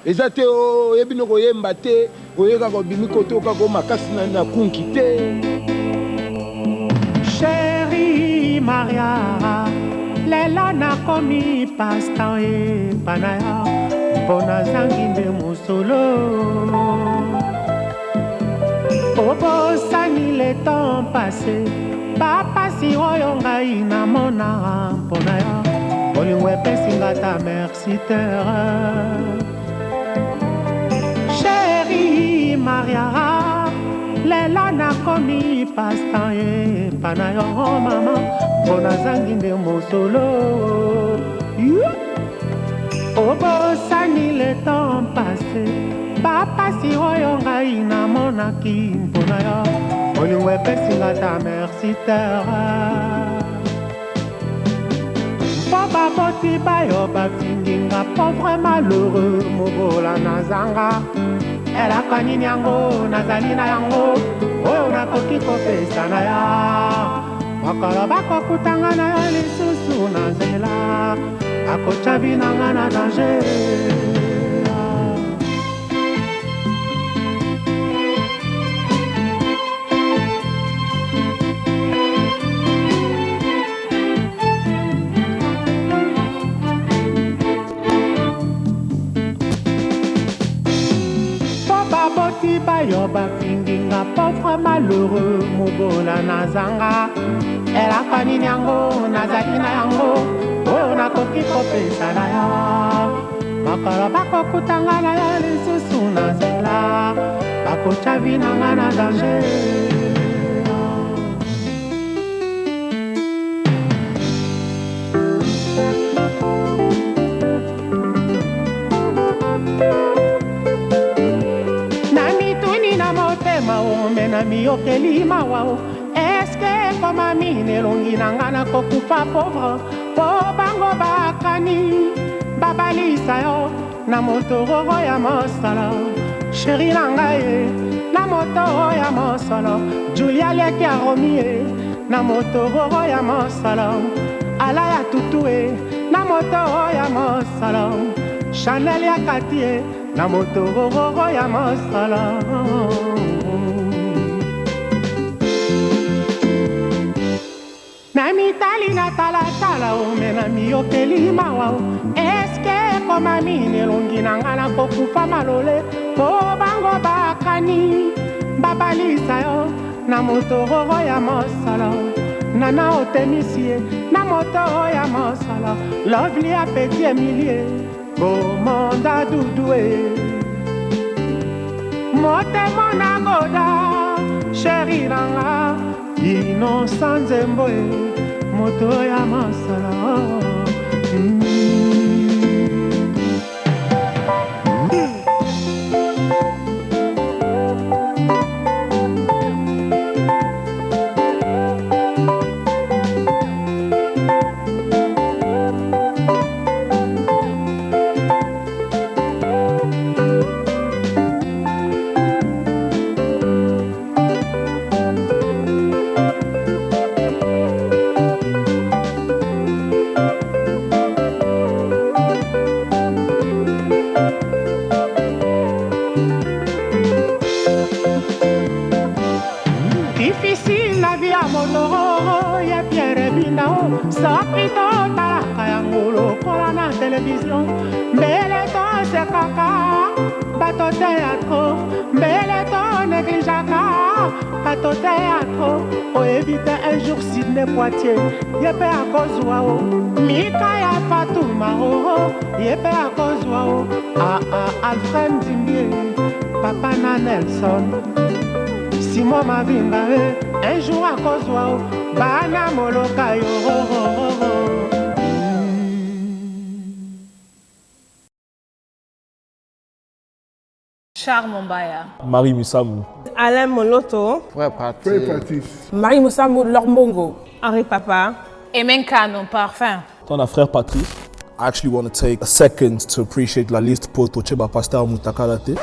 Eza te oyebi no koyemba te, oye kaka obimi kote kaka o makasi na, na kunki te. Cherie Maria, lelo nakomi pastan epa na yo mpo nazangi nde mosolo. Obosani le temps passé, bapasi oyo ngai namona mpo na yo, bolingo epesi nga ta merci te. Chérie Maria, lelo nakomi pastan epa na yo mama, mpo nazangi nde mosolo. Obosani le temps passé, bapasi oyo ngai namonaki mpo na yo, bolingo epesi nga ta merci te. Mpo baboti bayo bafingi nga pauvre malheureux, mobola nazanga elaka nini yango nazali na yango oyo nakoki kopesa na yo. Mokolo bakokutanga na yo lisusu na nzela, bakotya binanga na danger. Mpo baboti bayo bafingi nga pauvre malheureux, mobola nazanga elaka nini yango nazali na yango oyo nakoki kopesa na yo. Mokolo bakokutanga na yo lisusu na nzela, bakotya vi na nga na danger. Na mituni na motema ome na miyokeli mawa o, eske ekomami na elongi na nga nakokufa pauvre, mpo bango bakani babalisa yo na motororo ya mosolo. Sheri na ngai ye na moto ya mosolo, Julia leki aromi ye na motororo ya mosolo, ala ya tutu ye na moto ya mosolo, Chanel ya kati ye na motororo ya mosolo. Na mitali na talatala ome na miyokeli mawa o, eske ekomami na elongi na nga nakokufa malole, mpo bango bakani babalisa yo na motororo ya mosolo, nana otemisi ye na moto ya mosolo, Lovely apeti Emilie bomonda dudu e motema na goda sheri na nga Innocent nzembo e moto ya mosolo. Difficile la vie ya moto ya Pierre Binda o, soki totalaka yango lokola na televizio, mbele tosekaka bato théâtre, mbele tonegligeaka bato théâtre. Oyebi te un jour Sidney Poitier ye mpe akozwa o, Mika ya Fatuma o ye mpe akozwa o, aa Alfred Nzimbie papa na Nelson Simon Mavinga e un jour akozwa o, bana moloka yo. Charles Mombaya. Marie Misamu. Alain Moloto. Frère Patrice. Frère Patrice. Marie Moussamou Lormbongo. Henri Papa. Emenkano Parfum. Ton frère Patrice. I actually want to take a second to appreciate la liste pour Tocheba Pasteur Mutakala te.